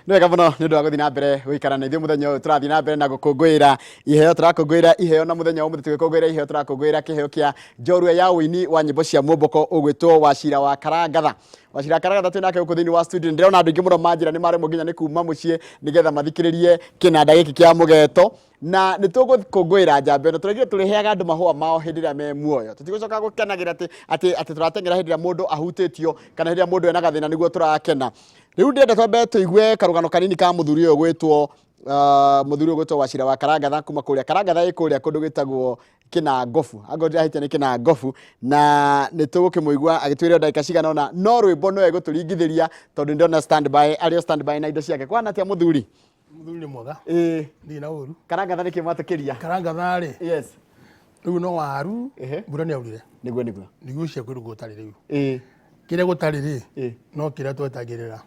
Nĩ wega mũno nĩ ũndũ wa gũthiĩ na mbere gũikara na ithuĩ mũthenya ũyũ. Tũrathiĩ na mbere na gũkũngũĩra iheo, tũrakũngũĩra iheo, na mũthenya wa ũmũthĩ tũgĩkũngũĩra iheo tũrakũngũĩra kĩheo kĩa njorua ya ũini wa nyĩmbo cia mũmbũko ũgwĩtwo Wachira wa Karangatha. Wachira wa Karangatha twĩ nake gũkũ thĩinĩ wa studio. Ndĩrona andũ aingĩ mũno manjĩra nĩ maremwo nginya nĩ kuma mũciĩ nĩgetha mathikĩrĩrie kĩnanda gĩkĩ kĩa mũgeto, na nĩ tũgũkũngũĩra njamba ĩno. Tũraigire tũrĩheaga andũ mahũa mao hĩndĩ ĩrĩa me muoyo. Tũtigũcoka gũkenagĩra atĩ tũrateng'era hĩndĩ ĩrĩa mũndũ ahutĩtio kana hĩndĩ ĩrĩa mũndũ ena gathĩna nĩguo tũrakena. Rĩu ndĩrenda twambe tũigue karũgano kanini ka mũthuri ũyũ gwĩtwo mũthuri ũyũ gwĩtwo Wachira wa Karangatha kuma kũrĩa Karangatha ĩ kũrĩa kũndũ gwĩtagwo Kĩnangobu, angorwo ndirahĩtia nĩ Kĩnangobu, na nĩ tũgũkĩmũigua agĩtwĩra ndagĩka cigana ũna, no rwĩmbo no egũtũringithĩria tondũ ndĩrona stand by, arĩ o stand by na indo ciake. Kwana atĩa mũthuri? Mũthuri nĩ mwega. Ĩĩ. Ndirĩ na ũru. Karangatha nĩkĩ mwatũkĩria? Karangatha rĩ. Yes. Rĩu no waru. Mbura nĩ yaurire. Nĩguo nĩguo. Nĩguo cia kwĩrwo gũtarĩ rĩu. Ĩĩ. Kĩrĩa gũtarĩ rĩ. Ĩĩ. No kĩrĩa twetagĩrĩra.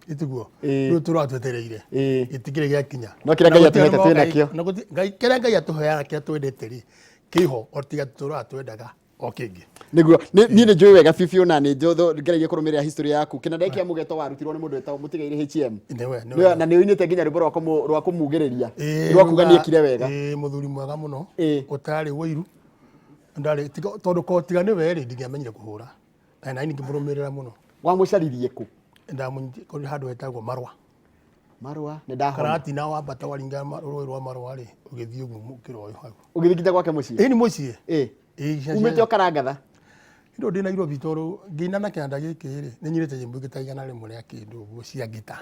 Ĩtiguo. Ĩĩ. Rĩu tũrora twetereire. Ĩĩ. Gĩtikĩrĩ gĩakinya. No kĩrĩa Ngai atũhete twĩ nakĩo. Na gũtirĩ Ngai kĩrĩa Ngai atũheaga kĩrĩa twendete rĩ kĩho o tiga tũraga twendaga o kĩngĩ. Nĩguo niĩ nĩ njũĩ wega biũ biũ na nĩ ngeragia kũrũmĩrĩra history yaku. Kĩnanda gĩkĩ kĩa mũgeto warutirwo nĩ mũndũ wĩtagwo Mũtigairĩ HM. Nĩwe, nĩwe. Na nĩ ũinĩte nginya rwĩmbo rwa kũmugĩrĩria. Ĩĩ, Rwa kuga nĩ ekire wega. Ĩĩ, mũthuri mwega mũno. Ĩĩ. Ũtarĩ ũiru. Ndarĩ tiga tondũ ko tiga nĩwe rĩ ndingĩamenyire kũhũra. Na nani ngĩmũrũmĩrĩra mũno. Wamũcaririe kũ? Ndamũnyitire kũrĩ handũ hetagwo Marwa. Marwa nĩ ndahona. Karatina wambata waringa rũĩ rwa Marwa rĩ ũgĩthiĩ ũguo mũkĩra ũyũ hau. Ũgĩthiĩ nginya gwake mũciĩ? Ĩĩ nĩ mũciĩ. Ĩĩ. Ĩĩ, Umĩte o Karangatha? Hĩndĩ ĩyo ndĩ Nairobi tondũ ngĩina na kĩnanda gĩkĩ rĩ, nĩ nyinĩte nyĩmbo ingĩ ta 100 rĩa kĩndũ ũguo cia ngita.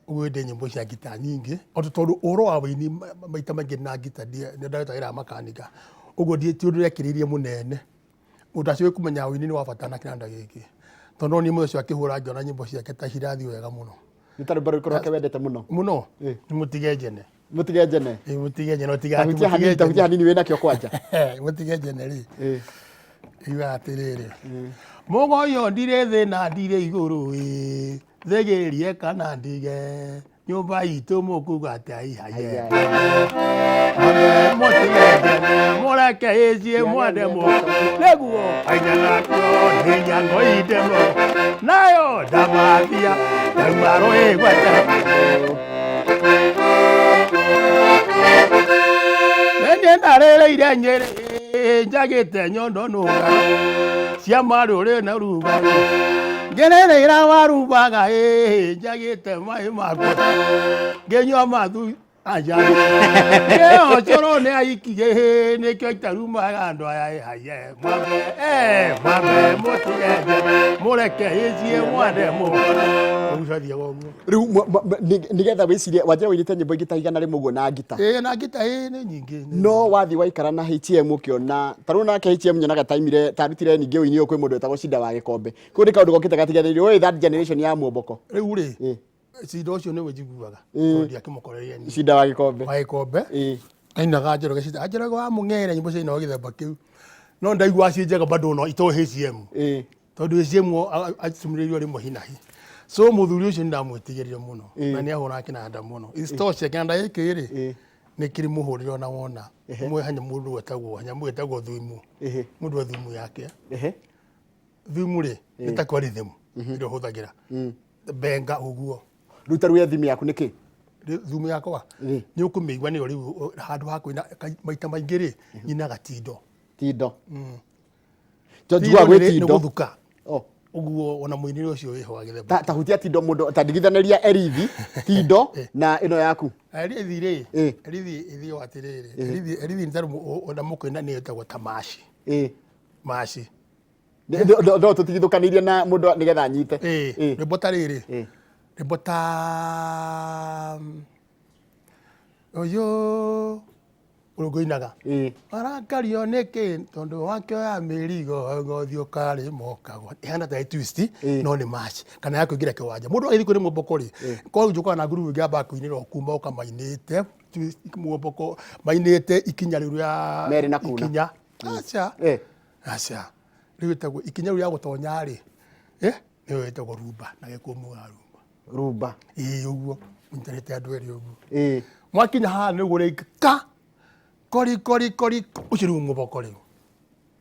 Ũguo ndĩ nyĩmbo cia ngita nyingĩ. O tondũ ũhoro wa ũini maita maingĩ na ngita nĩ ndetagĩra makanika. Ũguo ti ũndũ ndekĩrĩirie mũnene. Mũndũ acio kũmenya ũini nĩ wa bata na kĩnanda gĩkĩ. Tondũ no niĩ mũthenya ũcio akĩhũra ngĩona nyĩmbo ciake ta irathiĩ wega mũno. Nĩ ta rwĩmbo rũrĩkũ rwake wendete mũno? Mũno? Nĩ Mũtige Njene. Mũtige Njene. Ĩĩ Mũtige Njene, ũtige Ta hutia hanini, ta hutia hanini wĩnakĩo kwanja. Mũtige Njene rĩ. Yugaga atĩrĩrĩ, mũgoyo ndirĩ thĩ na ndirĩ igũrũ ĩ, thĩgĩrie kana ndige, nyũmba itũ mũkuga atĩa ihaye. Mwambe mũtige njene, mũreke ĩciĩ mwende mũ, nĩguo ainyana nĩ nyango indemo, nayo ndamathia, ndauma rũĩ gwete. Nĩ ndarĩrĩire Nyĩrĩ njagĩte nyondo nũga cia marũrĩ na rugarĩ ngĩrĩrĩra warubaga ĩ njagĩte maĩ makwa ngĩnyua mathu aca ngĩocũrwo nĩ aikie nĩkĩo itarumaga andũ aya ĩ haye mwambe mwambe mũtige mũreke ĩciĩ mwande mũkore ũguo ciathiaga ũguo. Rĩu nĩgetha wĩcirie wanjĩra wĩinĩte nyĩmbo ingĩ ta 100 ũguo na ngita. Ĩĩ na ngita ĩĩ nĩ nyingĩ. No wathiĩ waikara na HM ũkĩona ta rĩu nake HM nyonaga taimire tarutire ningĩ ũini ũyũ kwĩ mũndũ wetagwo Cinda wa Gĩkombe. Kũu nĩ kaũndũ gokĩte gatiganĩirio ũĩ that generation ya muomboko. Rĩu rĩ Ĩĩ. Cinda ũcio nĩwe njiguaga. Ĩĩ. Tondũ ndiakĩmũkoreire niĩ. Cinda wa Gĩkombe. Wa Gĩkombe. Ĩĩ. Ainaga Njoroge Cinda. Njoroge wa Mũng'ere nyĩmbo ciainagwo gĩthemba kĩu. No ndaigua ciĩ njega bado no itoĩ HM. Ĩĩ. Tondũ HM acumĩrĩirio rĩmwe hinahi. So mũthuri ũcio nĩ ndamwĩtigĩrire mũno. Ĩĩ. Na nĩ ahũraga kĩnanda mũno. Isitoshe kĩnanda gĩkĩ rĩ. Ĩĩ. Nĩ kĩrĩ mũhũrĩre ona wona. Ũmwe hanya mũndũ wetagwo nyamũ ĩtagwo thuimu. Ĩhĩ. Mũndũ wa thuimu yake. Ĩhĩ. Thuimu rĩ nĩ ta kwa rhythm ĩrĩa ũhũthagĩra. Benga ũguo. Rĩu ta rĩu thimũ yaku nĩ kĩ? Thumu yakwa nĩ ũkũmĩigua nĩyo rĩu handũ ha kũina maita maingĩ rĩ nyinaga tindo. Tindo. Njiguaga gwĩ nĩ tindo. gũthuka. Oh. Ũguo ona mũinĩre ũcio wĩho wa gĩthemba. Ta hutia tindo mũndũ ta ndigithanĩria erithi tindo na ĩno yaku. Erithi rĩ, Ĩĩ. erithi ĩthiaga atĩrĩrĩ, erithi erithi nĩ ta ona mũkũina nĩ ĩtagwo ta maci. Ĩĩ. Maci. No tũtigithũkanĩirie na mũndũ nĩgetha anyite. Ĩĩ. Ĩĩ. Rwĩmbo ta rĩrĩ. Ĩĩ. Rwĩmbo ta ũyũ ũrũngũinaga. Ĩĩ. Arakario nĩkĩ tondũ wakĩoya mĩrigo gothiĩ ũkarĩma ũkagwa. Ĩhana ta ĩ twist Ĩĩ. no nĩ match kana ya kũingĩra kĩwanja. Mũndũ agĩthiĩ kũrĩ mũmboko rĩ, korwo njũkaga na ngurubu ingĩamba kũinĩra o kuma ũkamainĩte twist mũmboko mainĩte ikinya rĩu rĩa Merĩ na kuna. ikinya. Aca. Ĩĩ. Aca. Rĩu ĩtagwo ikinya rĩu rĩa gũtonya rĩ, eh, nĩyo ĩtagwo rumba na gĩkũyũ mugaga rumba. Rumba. Ĩĩ ũguo mũnyitanĩte andũ erĩ ũguo. Ĩĩ. Mwakinya haha nĩguo rĩngĩ ka kori kori kori ũcio rĩu mũboko rĩu.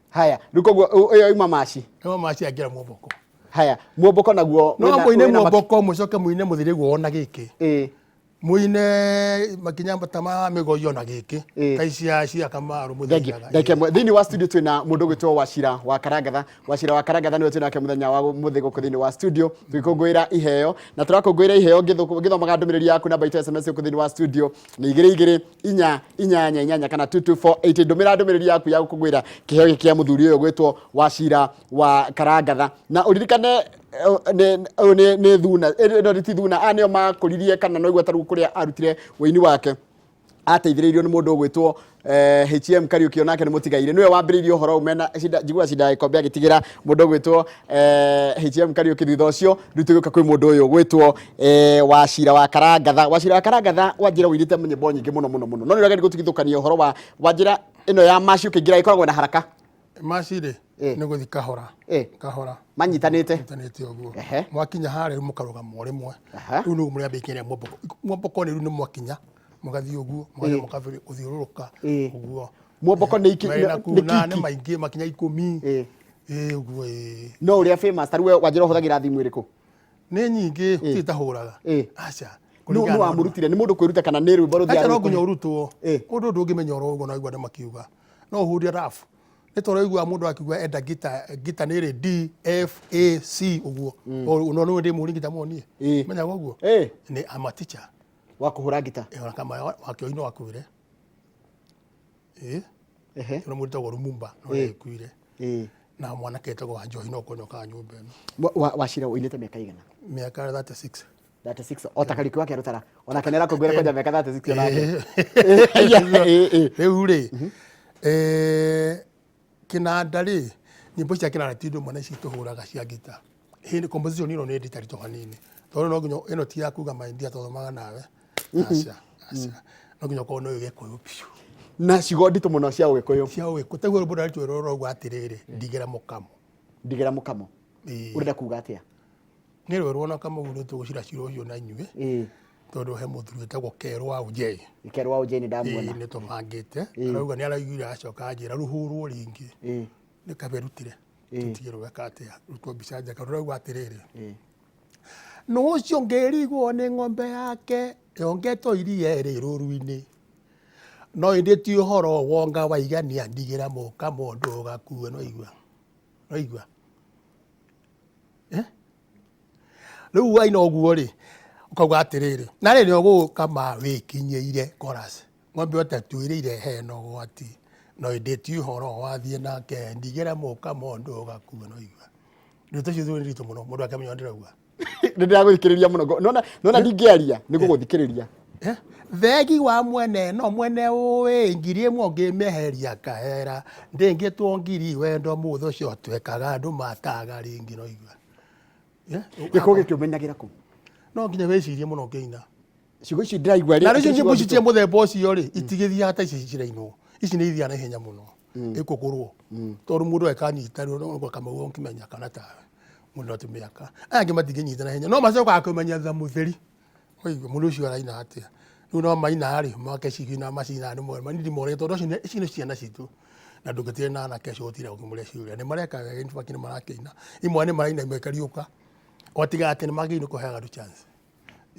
Haya, rĩu koguo ĩyo yuma maci. Nĩmo maci angĩra mũboko. Haya, muomboko naguo No wĩna- mũine wĩna maki- muomboko mũcoke mũine mũthirĩguo ona gĩkĩ. Ĩĩ. Mũine makinya ta ma mĩgoi ona gĩkĩ. Ĩĩ. Ta icia cia Kamaru Thank you. mũthiraga. Ndagĩka ĩmwe. Thĩinĩ wa studio twĩna mũndũ ũgwĩtwo Wachira wa Karangatha. Wachira wa Karangatha nĩwe twĩnake mũthenya wa mũthĩ gũkũ thĩinĩ wa studio tũgĩkũngũĩra iheo na tũrakũngũĩra iheo ngĩthomaga ndũmĩrĩri yaku namba itũ ya SMS gũkũ thĩinĩ wa studio nĩ igĩrĩ igĩrĩ inya inyanya inyanya kana 2248. Ndũmĩra ndũmĩrĩri yaku ya gũkũngũĩra kĩheo gĩkĩ kĩa mũthuri ũyũ ũgwĩtwo Wachira wa Karangatha na ũririkane ũyũ nĩ thuna ĩno ti thuna, aya nĩo makũririe kana no igweta rĩu kũrĩa arutire ũini wake ateithĩrĩirio nĩ mũndũ ũgwĩtwo HM Kariuki onake nĩ mũtigaire nĩwe wambĩrĩirie ũhoro ũyũ mena cinda njiguaga cinda gĩkombe agĩtigĩra mũndũ ũgwĩtwo HM Kariuki thutha ũcio rĩu tũgĩũka kwĩ mũndũ ũyũ ũgwĩtwo Wachira wa Karangatha. Wachira wa Karangatha Wanjĩra ũinĩte nyĩmbo nyingĩ mũno mũno mũno no nĩ ũrageri gũtigithũkania ũhoro wa Wanjĩra ĩno ya maci ũkĩingĩra ĩkoragwo na haraka. Maci rĩ nĩ gũthi kahora kahora manyitanĩte manyitanĩte ũguo mwakinya harĩa rĩu mũkarũgama o rĩmwe rĩu nĩguo mũrĩambĩkĩria mwomboko mwomboko nĩ rĩu nĩ mwakinya mũgathiĩ ũguo mũgathiĩ mũkabĩrĩ gũthiũrũrũka ũguo mwomboko nĩ iki nĩ na nĩ maingĩ makinya ikũmi ĩĩ ũguo ĩĩ no ũrĩa famous ta rĩu we Wanjĩra ũhũthagĩra thimũ ĩrĩkũ? Nĩ nyingĩ gũtirĩ itahũraga aca. Nũ nũ wamũrutire nĩ mũndũ kwĩruta kana nĩ rwĩmbo rũthiaga Aca no nginya ũrutwo ũndũ ndũngĩmenya oro ũguo no aigua andũ makiuga no ũhurie rough nĩ tondũ ũiguaga mũndũ akiuga enda gita gita nĩ ĩrĩ D F A C ũguo no nĩ ndĩ mũhũri gita muonie menyaga ũguo nĩ I'm a teacher wa kũhũra ngita ona kama wakĩoi no akuire ĩĩ ũrĩa mũndũ wĩtagwo Lumumba no ekuire na mwanake wĩtagwo Wanjohi no kũnyokaga nyũmba ĩno. Wachira ũinĩte mĩaka igana? Mĩaka 36. 36 o ta Kariuki wa Kĩarũtara onake nĩ arakũngũĩra kwanja mĩaka 36 onake. Rĩu rĩ kĩnanda rĩ nyĩmbo cia kĩnanda ti ũndũ ũmwe na ici tũhũraga cia ngita. Hĩndĩ composition ĩno nĩ nditaritũ hanini tondũ no nginya ĩno ti ya kuga my dear twathomaga nawe aca aca no nginya ũkorwo nĩ ũĩ Gĩkũyũ biũ na ciugo nditũ mũno cia Ũgĩkũyũ cia Ũgĩkũyũ taguo rwĩmbo rũrĩa rũrauga atĩrĩrĩ ndigĩra mũkamo ndigĩra mũkamo ũrenda kuga atĩa? Nĩ rwĩrwo na Kamau nĩ tũgũcira cira ũcio na inyuĩ tondũ he mũthuri wĩtagwo Kerũ wa Ũnjei. Kerũ wa Ũnjei nĩ ndamuona. Nĩ tũbangĩte arauga nĩ araiguire acoka anjĩra rũhũrwo rĩngĩ nĩ kabe rutire tũtige rweka atĩa rutwo mbica njega rũrauga atĩrĩrĩ nũ ũcio ngĩrigwo nĩ ng'ombe yake yongetwo iria ĩrĩ rũru-inĩ no ĩndĩ ti ũhoro wonga waigania ndigĩra mũkamo ndũgakue no igua no igua Eh? Rĩu waina ũguo rĩ, ũkauga atĩrĩrĩ, na rĩrĩ ũgũkama wĩkinyĩire chorus, ng'ombe ũtatuĩrĩire hena ũgwati, no ĩndĩ ti ũhoro wathiĩ nake, ndigĩra mũkamo ndũgakue no igua. Ndeto icio nĩ nditũ mũno, mũndũ akĩmenya ũrĩa ndĩrauga. Nĩ ndĩragũthikĩrĩria mũno, nona nona ndingĩaria nĩ gũgũthikĩrĩria. Eh? Thegi wa mwene no mwene ũĩ ngiri ĩmwe ũngĩmĩeheria kahera ndĩngĩtwo ngiri wendo mũthũ ũcio twekaga andũ mataga rĩngĩ no igua. Eh? Gĩkũ gĩkĩ ũmenyagĩra kũ? No nginya wĩcirie mũno ũkĩina. Ciugo ici ndĩraigua rĩ. Na rĩu nyĩmbo ici cia mũthemba ũcio rĩ itigĩthiaga ta ici cirainwo. Ici nĩ ithiaga na ihenya mũno. Ĩkũgũrwo. Tondũ mũndũ akanyita rĩu no Kamau ũngĩmenya kana tawe. Mũndũ ati mĩaka. Aya angĩ matingĩnyita na ihenya. No macokaga kũmenya tha mũtheri. Waigua mũndũ ũcio araina atĩa rĩu no maina rĩ make cigina macina nĩ mwega nĩ ndimore tondũ acio ici nĩ ciana citũ na ndũngĩtire na anake acio gũtira ũkĩmũria ciũria nĩ mareka wega in fact nĩ marakĩina imwe nĩ maraina imwe ikariũka o tiga atĩ nĩ magĩrĩirwo nĩ kũheaga andũ chance.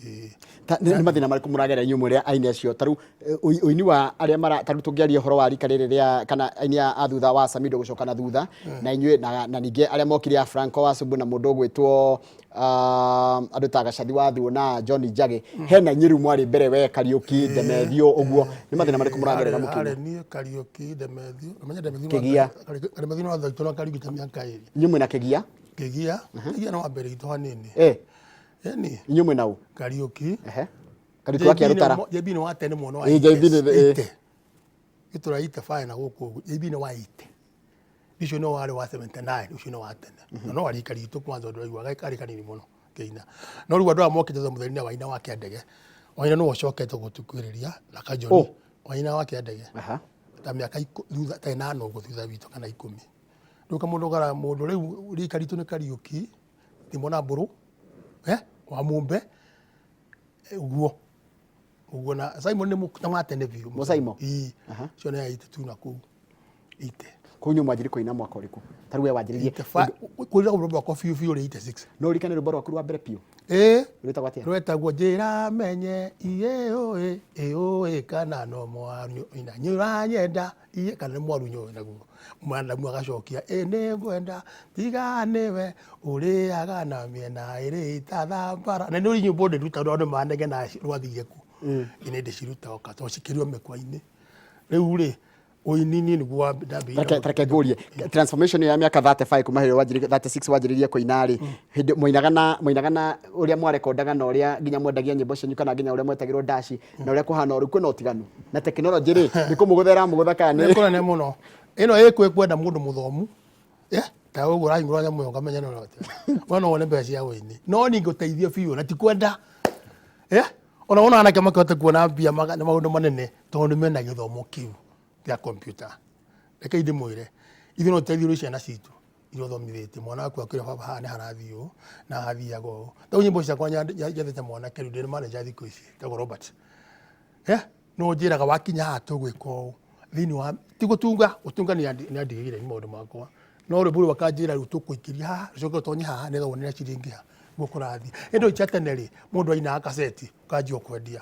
Ĩĩ. Ta, nĩ mathĩna marĩkũ mũragerera inyuĩ mũrĩ aini acio ta rĩu ũini wa arĩa mara ta rĩu tũngĩaria ũhoro wa rika rĩrĩ rĩa kana aini a thutha wa Samido gũcoka na thutha na inyuĩ na ningĩ arĩa mokire a Franco wa Subu na mũndũ ũgwĩtwo andũ ta Gacathi wa Thuo na John Njagĩ hena inyuĩ rĩu mwarĩ mbere we Kariũki Ndemethio ũguo nĩ mathĩna marĩkũ mũragerera mũkĩina? Arĩ niĩ Kariũki Ndemethio ũmenye Ndemethio Kĩgia. Ndemethio no wathaitũ na Kariũki ta mĩaka ĩrĩ Inyuĩ mwĩna Kĩgia Kĩgia Kĩgia no wa mbere itũ hanini Ĩni inyuĩ mwĩna ũ? Kariũki Ehe. Kariũki wa Kĩarũtara. JB nĩ wa tene mũno wa JB nĩ ite gĩtũra ite baya na gũkũ ũguo JB nĩ wa ite Ũcio no warĩ wa 79 ũcio nĩ wa tene na no arika ritũ kwanza ũndũ aiguaga karĩ kanini mũno kĩina no rĩu andũ aya mokĩte thutha mũtheri na waina wa kĩandege waina nĩwe ũcokete gũtũkuĩrĩria na kajoni Oh. waina wa kĩandege ta mĩaka thutha ta ĩnana ũguo thutha witũ kana ikũmi rĩu kamũndũ gara mũndũ rĩu rika ritũ nĩ Kariũki Timo na Mbũrũ wa Mũmbe ũguo ũguo na Simon nĩ wa tene biũ Mũsaimo? Ĩĩ. Ũcio nĩ aite tu na kũu ite. Kũu nĩ mwanjiri kũina mwaka ũrĩkũ? Ta rĩu we wanjĩrĩirie Kũina rwĩmbo rwakwa biũ biũ rĩ 86. No ũririkane rwĩmbo rwaku rwa mbere biũ? Ĩĩ. Rwĩtagwo atĩa? Rwetagwo njĩra menye iĩ ũĩ ĩ ũĩ kana no mwaru ina nyũranyenda iĩ kana nĩ mwaru nyũĩ naguo mwanamu agacokia ĩ nĩ ngwenda tiga nĩwe ũrĩaga na mĩena ĩrĩ itathambara. Na nĩ nyĩmbo ndĩruta tondũ andũ manegena rwathire kũ nĩ ndĩciruta oka tondũ cikĩrio mĩkwa-inĩ. Rĩu rĩ, ũini niĩ nĩguo ndambĩrĩirie. Reke ngũrie, transformation ya mĩaka 35 kuma hĩndĩ wanjĩrĩirie, 36 wanjĩrĩirie kũina rĩ, hĩndĩ moinaga na ũrĩa mwarekondaga na ũrĩa nginya mwendagia nyĩmbo cianyu kana nginya ũrĩa mwetagĩrwo ndaci na ũrĩa kũhana rĩu kwĩna ũtiganu na tekinoronjĩ rĩ, nĩ kũmũgũtha ĩramũgũtha kana nĩ nĩ kũnene mũno. Ĩno ĩkwĩ kwenda mũndũ mũthomu, ta ũguo ũrahingũra nyamũ ĩyo ũkamenya nĩ ũrĩa we no wone mbeca cia ũini, no niĩ ngũteithio biũ na ti kwenda. Ona wona anake makĩhota kuona mbia na maũndũ manene tondũ nĩ mena gĩthomo kĩu gĩa computer. Rekei ndĩmwĩre, ithuĩ no tũteithĩrĩrie ciana citũ iria ũthomithĩtie. Mwana waku akwĩra baba haha nĩ harathiĩ ũũ na hathiaga ũũ. Ta rĩu nyĩmbo ciakwa njathĩte mwanake rĩu ndĩ manager thikũ ici etagwo Robert. No ũnjĩraga wakinya haha tũgwĩka ũũ thĩinĩ wa ti gũtunga, gũtunga nĩ andigĩire nĩ maũndũ makwa, no rwĩmbo rũu akanjĩra rĩu tũkũingĩria haha rũcoke rũtonye haha nĩgetha wone ciringi haha nĩguo kũrathiĩ. Ĩndĩ cia tene rĩ, mũndũ ainaga kaseti ũkanjia kwendia,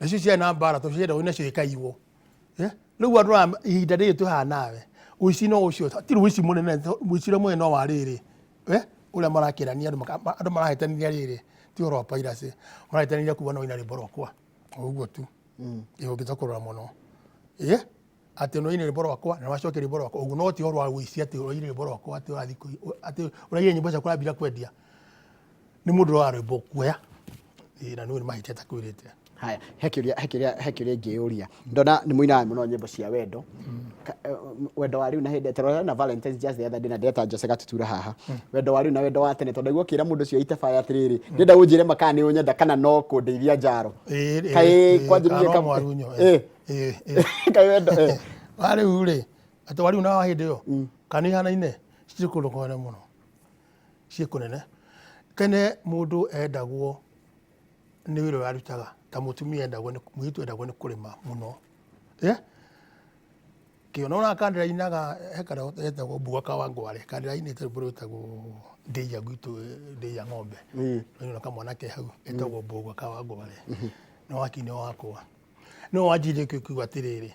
nacio ciarĩ na mbara tondũ cienda ũine ikaiywo. Rĩu andũ aya ihinda rĩrĩ twĩ haha nawe, ũici no ũcio, ti ũici mũnene, ũici ũrĩa mũnene no wa rĩrĩ, ũrĩa marakĩrania andũ marahĩtania rĩrĩ, ti ũhoro wa piracy, marahĩtania kuga no ũine rwĩmbo rwakwa, o ũguo tu, ĩ ũngĩtua kũrora mũno. Atĩ no ũine rwĩmbo rwakwa na wacokia rwĩmbo rwakwa ũguo, no ti ũhoro wa ũici atĩ ũraiyire rwĩmbo rwakwa atĩ ũrathiĩ atĩ ũraiyire nyĩmbo ciakwa ũrambia kwendia, nĩ mũndũ ũroya rwĩmbo ũkuoya, na nĩ mahĩtia atakwĩrĩte. Haya, he kĩũria ingĩyũria. Ndona nĩ mũinaga mũno nyĩmbo cia wendo. Wendo wa rĩu na hĩndĩ tũrora na Valentine's just the other day na ndĩreta Jose Gatutura haha. Wendo wa rĩu na wendo wa tene tondũ ndaigua ũkĩra mũndũ ũcio itebaya atĩrĩrĩ, ndĩrenda ũnjĩre ma kana nĩ ũnyenda kana no kũndeithia njaro. Kaĩ kwanjĩrĩria kana no mwarunyo. Kaĩ wendo Wa rĩu rĩ, atĩ wa rĩu na wa hĩndĩ ĩyo kana ihanaine, citirĩ kũndũ kũnene mũno, ciĩ kũnene. Tene mũndũ endagwo nĩ wĩra ũrĩa arutaga, ta mũtumia endagwo nĩ mũirĩtu endagwo nĩ kũrĩma mũno. Kĩo nona kandĩra inaga he kandĩra getagwo Mbuga Kawangware, kandĩra ainĩte rwĩmbo rwĩtagwo Ndĩia gwitũ, Ndĩia ng'ombe. Rũinwo na kamwana ke hau getagwo Mbuga Kawangware. Nĩ wakini wakwa. No wanjirie kuga atĩrĩrĩ,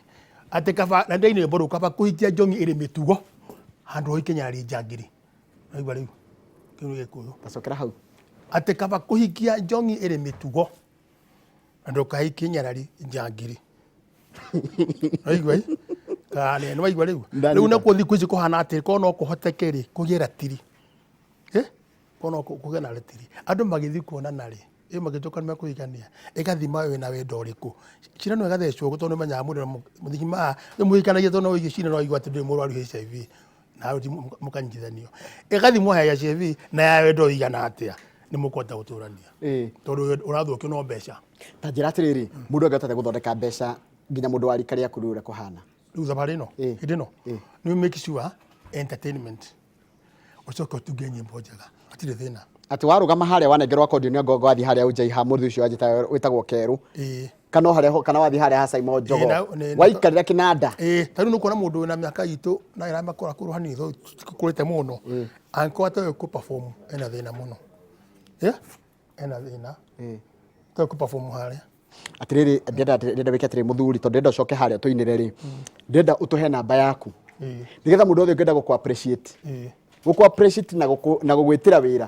atĩ kaba na ndĩraina rwĩmbo rũu, kaba kũhikia njong'i ĩrĩ mĩtugo handũ ha ũhike nyarari njangiri. Waigua rĩu kĩu nĩ Gĩkũyũ. Tacokera hau. Atĩ kaba kũhikia njong'i ĩrĩ mĩtugo na ndũkahikie nyarari njangiri. Waigua ĩ? Kana nĩ waigua rĩu? Ndanyita. Rĩu nakuo thikũ ici kũhana atĩ korwo no kũhoteke rĩ, kũgĩe ratiri. Korwo no kũgĩe na ratiri. Andũ magĩthiĩ kuonana rĩ, ĩ magĩtuĩka nĩ mekũhikania, ĩgathima wĩna wendo ũrĩkũ. Cindano ĩgathecwo tondũ nĩ ũmenyaga mũndũ mũthimaga, rĩu mũhikanagia tondũ no ũigue cindano waigua atĩ ndũrĩ mũrwaru HIV, na mũkanyitithanio. Ĩgathimwo ya HIV na ya wendo ĩigana atĩa, nĩ mũkũhota gũtũrania. Tondũ ũrathũkio no mbeca. Ta njĩra atĩrĩrĩ, mũndũ angĩhota atĩa gũthondeka mbeca nginya mũndũ wa rika rĩaku rĩu ũrĩa kũhana? Rĩu thabarĩ ĩno, hĩndĩ ĩno, nĩ make sure entertainment, ũcoke ũtunge nyĩmbo njega, hatirĩ thĩna. Atĩ warũgama harĩa wanengerwo accordion nĩ anga wathiĩ harĩa Ujai ha mũthuri ũcio wanjĩta wĩtagwo Kerũ, kana o harĩa kana wathiĩ harĩa ha Simon Njogo, waikarĩra kĩnanda. Ta rĩu nĩ ũkuona mũndũ wĩna mĩaka itũ na ĩramakũra kũrũ hanini tũkũrĩte mũno, angĩkorwo atoĩ kũ perform ena thĩna mũno. Ena thĩna. Atoĩ kũ perform harĩa. Atĩrĩrĩ, ndĩrenda wĩke atĩrĩrĩ mũthuri, tondũ ndĩrenda ũcoke harĩa tũinĩre rĩ, ndĩrenda ũtũhe namba yaku nĩgetha mũndũ wothe ũngĩenda gũkũ appreciate, gũkũ appreciate na gũgwĩtĩra wĩra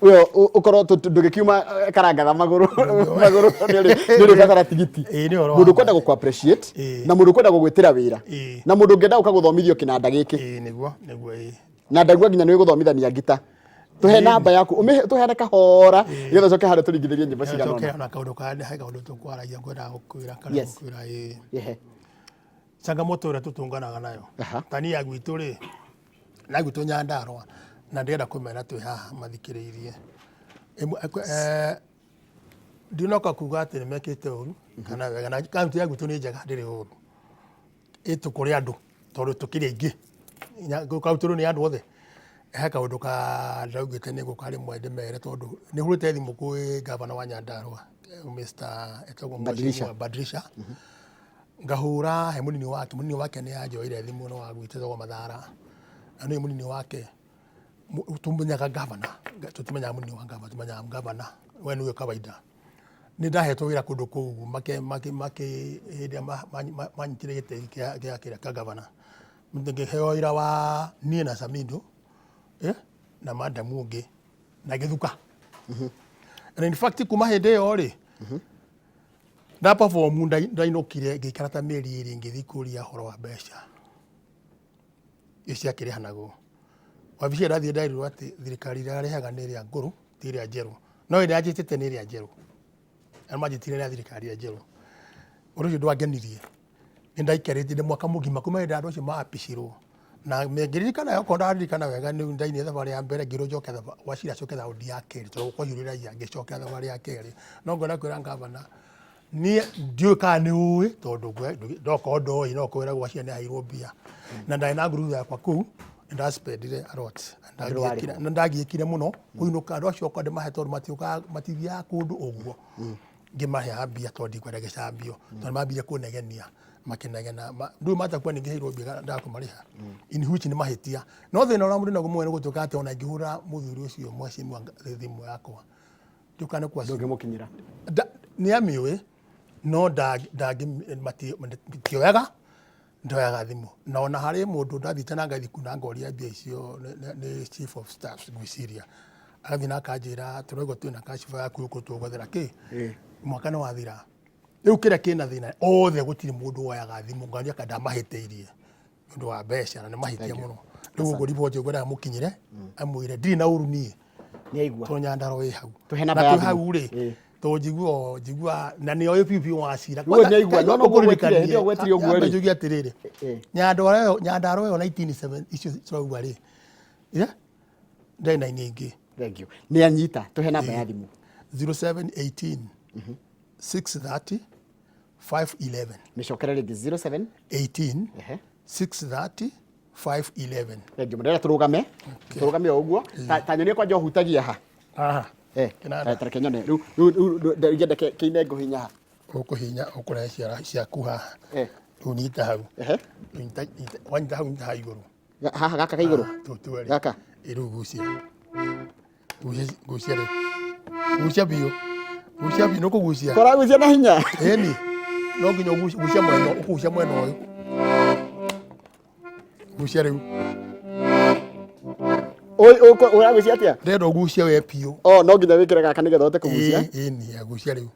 ũyũ ũkorwo ndũgĩkiuma karangatha magũrũ magũrũ nĩ ũrĩbatara tigiti. Ĩĩ, nĩ ũhoro wa Mũndũ ma. ũkwenda gũkũ appreciate na mũndũ ũkwenda gũgwĩtĩra wĩra na mũndũ ũngĩenda gũka gũthomithio kĩnanda gĩkĩ. Ĩĩ, nĩguo ĩĩ. Na ndaigua nginya nĩ gũthomithania ngita. Tũhe namba yaku, ũmĩhe tũheane kahora nĩgetha ũcoke harĩa tũringithĩrie nyĩmbo cigana Njoke ũna. ona kaũndũ ka he kaũndũ tũkwaragia ngwendaga gũkwĩra kana gũkwĩra ĩĩ. Changamoto ĩrĩa tũtũnganaga nayo. Ta niĩ ya gwitũ rĩ, na gwitũ Nyandarũa, na ndĩrenda kũmera twĩ haha mathikĩrĩirie. Ndinoka kuga atĩ nĩ mekĩte ũru kana wega, na kaunti ya gwitũ nĩ njega ndĩrĩ ũru. Ĩ tũkũrĩ andũ tondũ tũkĩrĩ aingĩ, kaunti ĩno nĩ ya andũ othe. He kaũndũ ka ndĩraugĩte nĩ ngũka rĩmwe ndĩmere tondũ nĩ hũrĩte thimũ kwĩ ngavana wa Nyandarũa Mr. etagwo Badilisha. Mheshimiwa Badilisha. Ngahũra he mũnini wake, mũnini wake nĩ anjoire thimũ no agwĩtagwo Mathara, na nĩ mũnini wake tũmenyaga gavana, tũtimenyaga mũnini wa gavana, tũmenyaga gavana we nĩwe kawaida. Nĩ ndahetwo wĩra kũndũ kũu make make make hĩndĩ ĩrĩa manyitire gĩtĩ kĩa kĩa kĩrĩa kĩa gavana, ngĩheo wĩra wa niĩ na Samido na madamu ũngĩ na gĩthuka. And in fact kuma hĩndĩ ĩyo rĩ, nda perform ndainũkire ngĩikara ta mĩeri 2 ngĩthiĩ kũria ũhoro wa mbeca icio ciakĩrĩhanagwo. Wabici ĩyo ndathiĩ nderirwo atĩ thirikari ĩrĩa ĩrĩhaga nĩ ĩrĩa ngũrũ ti ĩrĩa njerũ, no ĩrĩa yanjĩtĩte nĩ ĩrĩa njerũ, na manjĩtire ya thirikari ĩrĩa njerũ. Ũndũ ũcio ndwangenirie, nĩ ndaikarĩte mwaka mũgima kuma hĩndĩ andũ acio maapicirwo, na ngĩririkana okorwo ndaririkana wega nĩ ndainire thabarĩ ya mbere ngĩrwo njoke Wachira acoke raundi ya kerĩ tondũ kwaihũrire raia ngĩcokera thabarĩ ya kerĩ. No ngwenda kwĩra ngavana niĩ ndiũĩ kana nĩ ũĩ tondũ ndokorwo ndoĩ no kwĩragwo Wachira nĩ aheirwo mbia, na ndarĩ na ngurubu yakwa kũu nĩ ndaspendire a lot, na ndagiĩkire mũno kũinũka andũ acio okorwo ndĩmahe tondũ matiũkaga matithiaga kũndũ ũguo, ngĩmaheaga mbia tondũ ndikwenda gĩcambio, tondũ nĩmambire kũnegenia makĩnegena ndũĩ matakua ningĩ heirwo mbia ndaga kũmarĩha, in which nĩ mahĩtia. No thĩna ũrĩa mũndũ naguo mũnene nĩ gũtuĩka atĩ ona ingĩhũra mũthuri ũcio mheshimiwa thimũ yakwa ndiũĩ kana nĩ kwa ndũngĩmũkinyĩra, nĩ amĩũĩ no matioyaga ndoyaga thimũ, na ona harĩ mũndũ ndathiĩte na ngathi na ngoria mbia icio nĩ chief of staff ngwĩciria, agathiĩ na akanjĩra tũraigua twĩna kashifa yaku gũkũ tũgwethera kĩ mwaka nĩ wathira. Rĩu kĩrĩa kĩna thĩna othe gũtirĩ mũndũ woyaga thimũ ngaria kana ndamahĩtĩirie nĩ ũndũ wa mbeca na nĩ mahĩtia mũno. Rĩu ũguo riboti ngwendaga mũkinyĩre amwĩre ndirĩ na ũru niĩ nĩ aigua tondũ Nyandarua ĩ hau, Tũhe na namba ya twĩ thimũ. hau rĩ tondũ njigua njigua na nĩ oĩ biũ biũ Wachira. Rĩu nĩ aigua, no no ũgwetire, hĩndĩ ĩyo ũgwetire ũguo rĩ. Njuge atĩrĩrĩ, Nyandarua ĩyo Nyandarua ĩyo 1970 icio tũrauga rĩ, ndarĩ na ingĩ. Thank you, nĩ anyita. Tũhe namba ya thimũ. 0718 630 511. Mĩcokere rĩngĩ. 07 18 630 511. Thank you. Ndĩrenda tũrũgame tũrũgame o ũguo, ta nyonie kwanja ũhutagia ha. Haha. Kĩnanda. Ta reke nyone rĩu rĩu rĩu ingĩenda kĩine ngũhinya ha. Ũkũhinya ũkũrehe ciara ciaku haha, rĩu nyita hau, wanyita hau nyita haha igũrũ. Haha gaka ka igũrũ? Tũtwerĩ. Gaka? Rĩu gucia gucia rĩu gucia biũ, gucia biũ, nĩ ũkũgucia. Kũragucia na hinya. Ĩni no nginya ũgucie mwena, ũkũgucia mwena ũyũ, gucia rĩu. Ũragucia atĩa? Ndĩrenda ũgucie we biũ. O no nginya wĩkĩre gaka nĩgetha ũhote kũgucia. Ĩni gucia rĩu.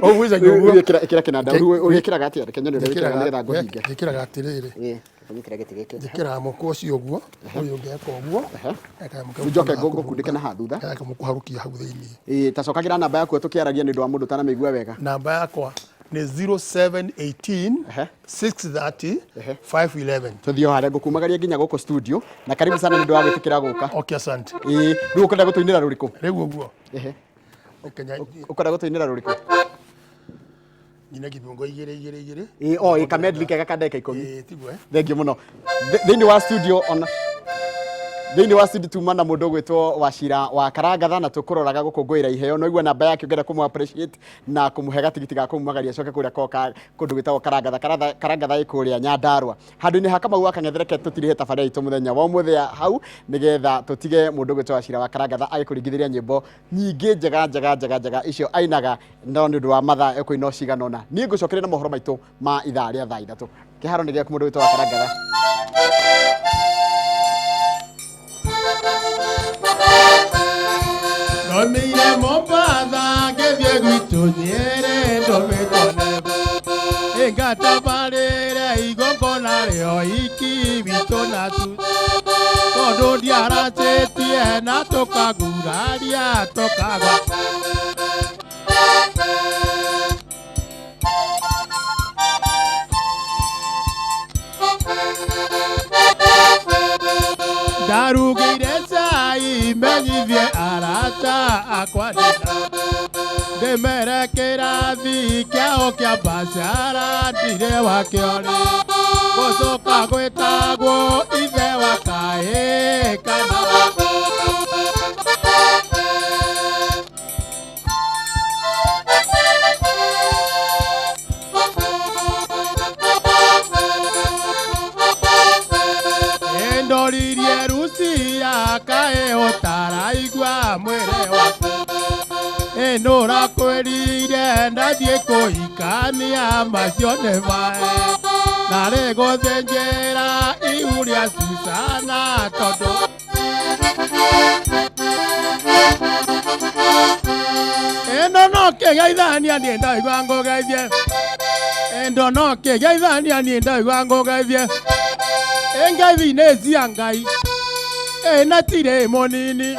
Ũgucagia ũguo. Ĩkĩra kĩnanda. Ũgĩkĩraga atĩa? Reke nyone ũrĩa wĩkĩraga nĩgetha ngũhinge. Njĩkĩraga atĩrĩrĩ, Nyitĩra gĩtĩ gĩkĩ. Njĩkĩraga mũkwa ũcio ũguo, ũyũ ũngĩ eka ũguo. Rĩu njoke ngũkundĩke na haha thutha. Mũkũharũkia hau thĩiniĩ. Ĩĩ, ta cokagĩra namba yaku tũkĩaragia nĩ ũndũ wa mũndũ ũtanamĩigua wega. Namba yakwa nĩ 0718 630 511. Tũthiĩ o harĩa ngũkumagaria nginya gũkũ studio, na karibu sana nĩ ũndũ wa gwĩtĩkĩra gũka. Okay, asante. Ĩĩ, rĩu ũkwenda gũtũinĩra rũrĩkũ? Rĩu ũguo. Ũkwenda gũtũinĩra rũrĩkũ? Nyine kibungo igĩrĩ igĩrĩ igĩrĩ. Ĩĩ, o ĩ kamedley kega ka ndagĩka 10. Ĩĩ, tiguo. Thank you mũno. Thĩinĩ wa studio ona thĩinĩ wa studio tuma na mũndũ ũgwĩtwo Wachira wa Karangatha, na tũkũroraga gũkũngũĩra iheo. No igua namba yake ũngĩenda kũmũ appreciate na kũmũhe gatigiti ga kũmumagaria acoke kũrĩa koka kũndũ gwĩtagwo Karangatha. Karangatha ĩ kũrĩa Nyandarua handũ-inĩ ha Kamau wa Kang'ethe. Reke tũtirihe tabarĩra itũ mũthenya wa ũmũthĩ hau nĩgetha tũtige mũndũ ũgwĩtwo Wachira wa Karangatha agĩkũringithĩria nyĩmbo nyingĩ njega njega njega njega icio ainaga, no nĩ ũndũ wa mathaa ekũina o cigana ũna. Niĩ ngũcokeria na mohoro maitũ ma ithaa rĩa thaa 3. Kĩharo nĩ gĩaku mũndũ wĩtwo wa Karangatha. Ndomire Mombatha ngĩthiĩ gwitũ Nyĩrĩ, ndũmĩtwo neba ĩngatabarĩre igongona rĩa ũhiki witũ na tu tondũ ndiaracĩtie na tũkaguraria tũkagwa. Ndarugire cai menyithie arata akwa ndĩna ndĩmere kĩrathi kĩao kĩa biacara ndirĩ wakĩo rĩ gũcoka gwĩtagwo ithe wa kahĩĩ kana. mwĩrĩ waku. Ĩnũrakwĩrire ndathiĩ kũhikania macio nĩ maĩ narĩ gũthĩnjĩra ihu rĩa Susana tondũ ĩno no kĩgeithania niĩ ndaigua ngũgeithie ĩndo no kĩgeithania niĩ ndaigua ngũgeithie ĩngeithi nĩ cia Ngai ĩna tirĩ mũnini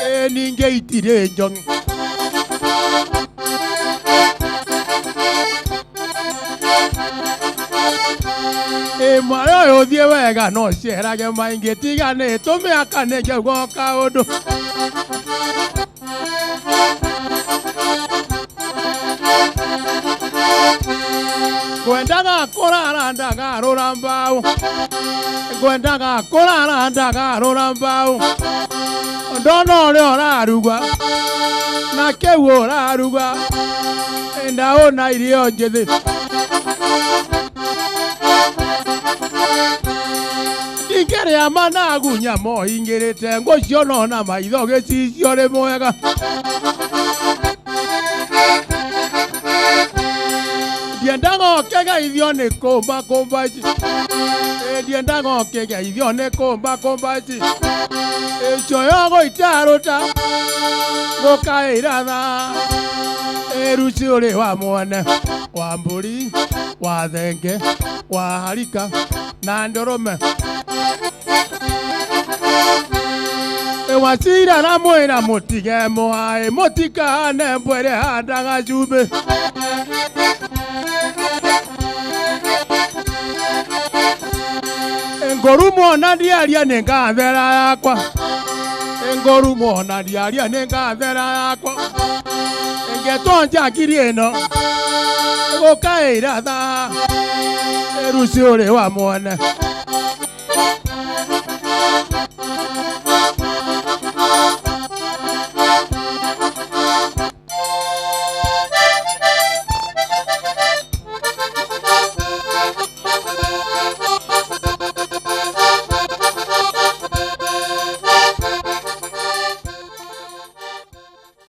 ĩ ningĩ itirĩ njong'i. Ĩ mwarĩ ũyũ ũthiĩ wega no cerage maingĩ tiga nĩ tũmĩaka nĩ njauga kaũndũ. Ngwendaga kũrara ndagarũra mbaũ ngwendaga kũrara ndagarũra mbaũ ndona ũrĩa ũraruga na kĩu ũraruga ndaũna irio njĩthĩ. Ndingĩrĩa managu nyama ũhingĩrĩte ngũciona na maitho gĩcicio rĩ mwega. Ndiendaga ũkĩgeithio nĩ kũmba kũmba ici ndiendaga ũkĩgeithio nĩ kũmba kũmba ici ĩcoyo gũitarũta gũkaĩratha ĩruci ũrĩ wa mwene wa mbũri wa thenge wa harika na ndũrũme. Wacira na mwĩra mũtige mũhaĩ mũtikahane mbwere handaga cumbĩ. Ngũru mwona ndiaria nĩ ngathera yakwa ngũru mwona ndiaria nĩ ngathera yakwa ngetwo njakiri ĩno gũkaĩra thaa ĩruci ũrĩ wa mwene.